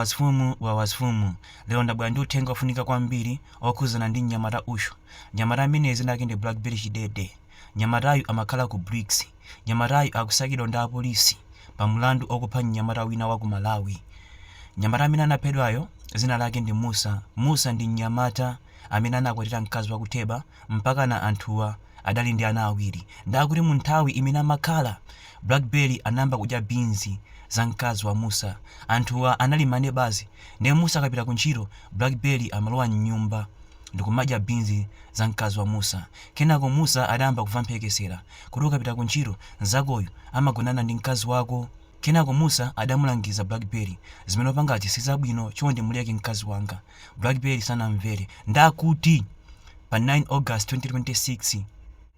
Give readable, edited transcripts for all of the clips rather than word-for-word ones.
Wazifumu wa wazifumu, lero ndabwera ndi uthenga ofunika kwambiri okhuzana ndi mnyamata uyu. Mnyamata ameneyu dzina lake ndi Blackberry Chidede. Mnyamatayu amakhala ku Briggs. Mnyamatayu akusakidwa ndi apolisi pa mlandu okupha mnyamata wina wa ku Malawi. Mnyamata amene anaphedwayo dzina lake ndi Musa. Musa ndi mnyamata amene anakwatira mkazi wa ku Theba mpakana anthuwa adali ndi ana awiri. Ndiye akuti mu nthawi imene amakhala, Blackberry anayamba kudya beans za mkazi wa Musa. Anthuwa anali ma neighbours ndiye Musa akapita ku ntchito, Blackberry amalowa m'nyumba ndikumadya beans za mkazi wa Musa. Kenako Musa adayamba kumva mphekesera kuti ukapita ku ntchito nzakoyu amagonana ndi mkazi wako. Kenako Musa adamulangiza Blackberry, zimene upangazi sizabwino chonde muleke mkazi wanga. Blackberry sanamvere. Ndiye akuti pa 9 August 2026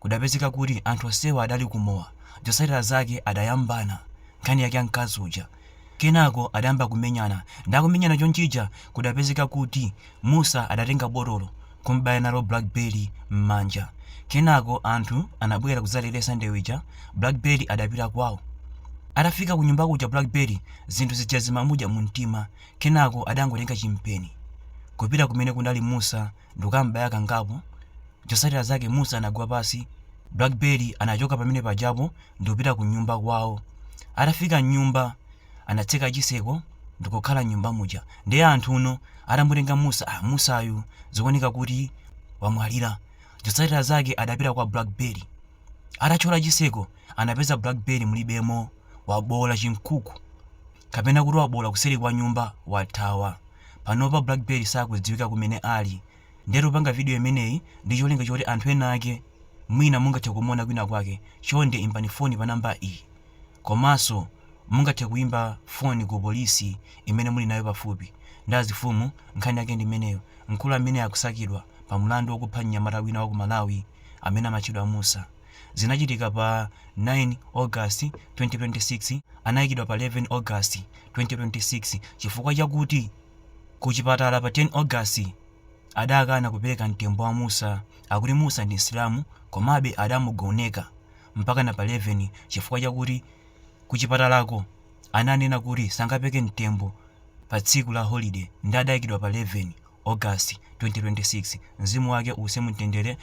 kudapezeka kuti anthu onsewa adali kumowa. Zotsatira zake adayambana nkhani yake ya mkazi uja. Kenako adayamba kumenyana. Ndiye akumenyana chonchija kudapezeka kuti Musa adatenga botolo kum'baya nalo Blackberry m'manja. Kenako anthu anabwera kudzaleretsa ndewu ija, Blackberry adapita kwawo. Atafika kunyumba kuja Blackberry zinthu zija zimamudya mumtima. Kenako adangotenga chimpeni kupita kumene kunali Musa ndikukam'baya kangapo. Zotsatira zake Musa anagwa pansi. Blackberry anachoka pamene pajapo ndikupita kunyumba kwawo. Atafika m'nyumba anatseka chiseko ndikukhala m'nyumba muja. Ndiye anthuno atamutenga Musa, ah Musayu zikuoneka kuti wamwalira. Zotsatira zake adapita kwa Blackberry. Atathyola chiseko anapeza Blackberry mulibemo, waboola chinkuku kapena kuti waboola kuseri kwa nyumba wathawa. Panopa Blackberry sakudziwika kumene ali. Ndiye tikupanga video imeneyi ndi cholinga choti anthu ena ake mwina mungathe kumuona kwina kwake, chonde imbani foni pa namba iyi. Komanso mungathe kuimba foni ku polisi imene muli nayo pafupi. Ndi azifumu, nkhani yake ndi imeneyo. Mkulu ameneyu akusakidwa pa mlandu wokupha mnyamata wina wa ku Malawi amene amatchedwa Musa. Zinachitika pa 9 August 2026, anayikidwa pa 11 August 2026 chifukwa chakuti kuchipatala pa 10 August adakana kupereka mtembo wa Musa. Akuti Musa ndi Msilamu komabe adamugoneka mpakana pa 11 chifukwa chakuti kuchipatalako ananena kuti sangapereke mtembo pa tsiku la holiday ndiye adayikidwa pa 11 August 2026. Mzimu wake uuse mumtendere.